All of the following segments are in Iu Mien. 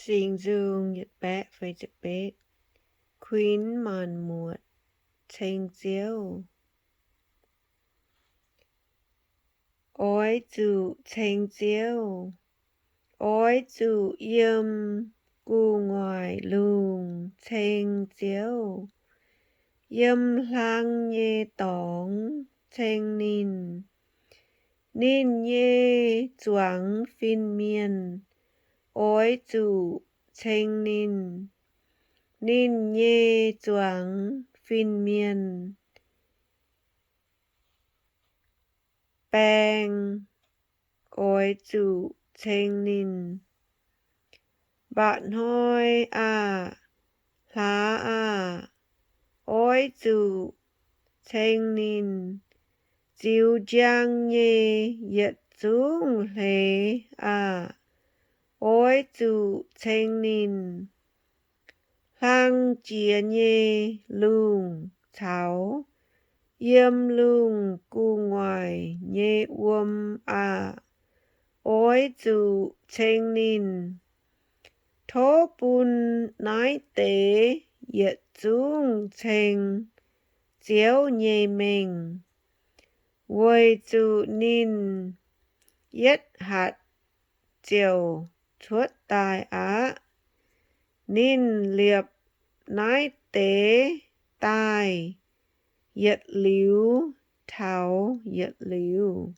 Singx Nzung yietc baeqv feix ziepc betv. Kuinx maanc muotc ceng Ziouv. Oix zuqc ceng Ziouv. Oix zuqc yiem gu'nguaaic lungh ceng Ziouv. Yiem hlang nyei dorngx ceng ninh. Ninh nyei zuangx fin-mienh oix zuqc ceng ninh. Ninh nyei zuangx fin-mienh baeng oix zuqc ceng ninh. Mba'hnoi aah! Hlaax aah! Oix zuqc ceng ninh. Ziux njang nyei yietc zungv hleix aah! Oix zuqc ceng ninh. Hlang jiex nyei lungh caux yiem lungh gu'nguaaic nyei wuom aah! Oix zuqc ceng ninh. Tov bun naaiv deix yietc zungv ceng Ziouv nyei mengh, weic zuqc ninh yietv hatc ziouc cuotv daaih aqv. Ninh liepc naaiv deix daaih yietc liuz taux yietc liuz.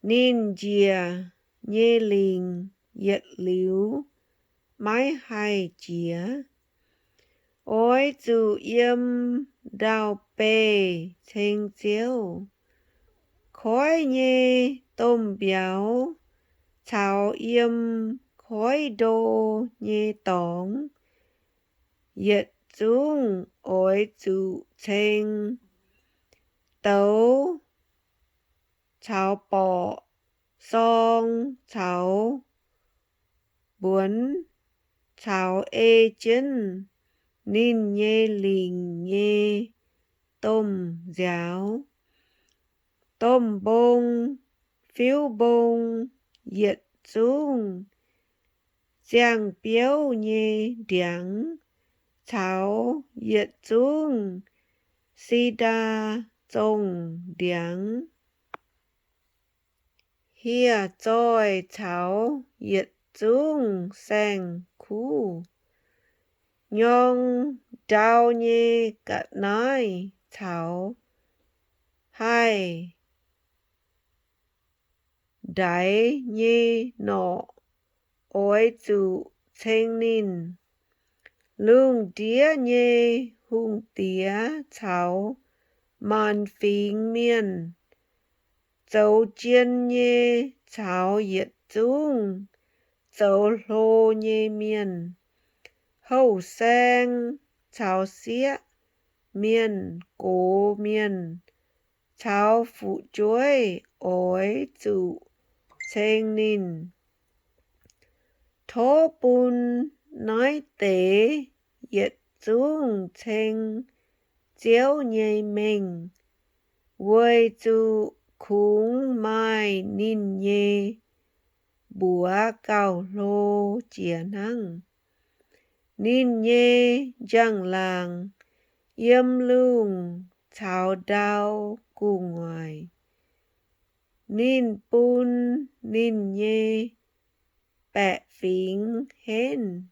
Ninh njiec nyei lingc yietc liuz maiv haih jiex. Oix zuqc yiem ndau-beih ceng Ziouv. Koiv nyei domh mbiauz caux yiem koiv ndo nyei dorngx yietc zungv oix zuqc ceng. Douz caux borqc, sorng caux mbuonx caux ei jienv ninh nyei lingc nyei domh nziaaux. Domh mbong, fiuv mbong, yietc zungv ziangh biouv nyei ndiangx caux yietc zungv si^ndaa zongh ndiangx, hieh zoih caux yietc zungv saeng-kuv, nyorng ndau nyei ga'naaiv caux haih ndaix nyei norqc oix zuqc ceng ninh. Lungh ndiev nyei hungh diex caux maanc fingx mienh, zoux jien nyei caux yietc zungv zoux hlo nyei mienh, houh saeng caux sieqv mienh, gox mienh caux fu'jueiv oix zuqc ceng ninh. Tov bun naaiv deix yietc zungv ceng Ziouv nyei mengh, weic zuqc kungx maaih ninh nyei mbuox gauh hlo jiex hnangv. Ninh nyei njang-laangc yiem lungh caux ndau gu'nguaaic. Ninh bun ninh nyei baeqc fingx henv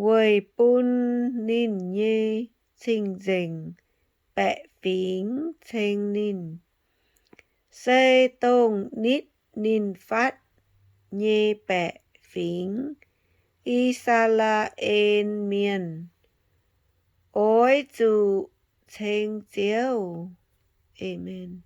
weic bun ninh nyei cing-nzengc baeqc fingx ceng ninh. Se dongh nitv ninh fatv nyei baeqc fingx, I^saa^laa^en Mienh, oix zuqc ceng Ziouv. Aamen.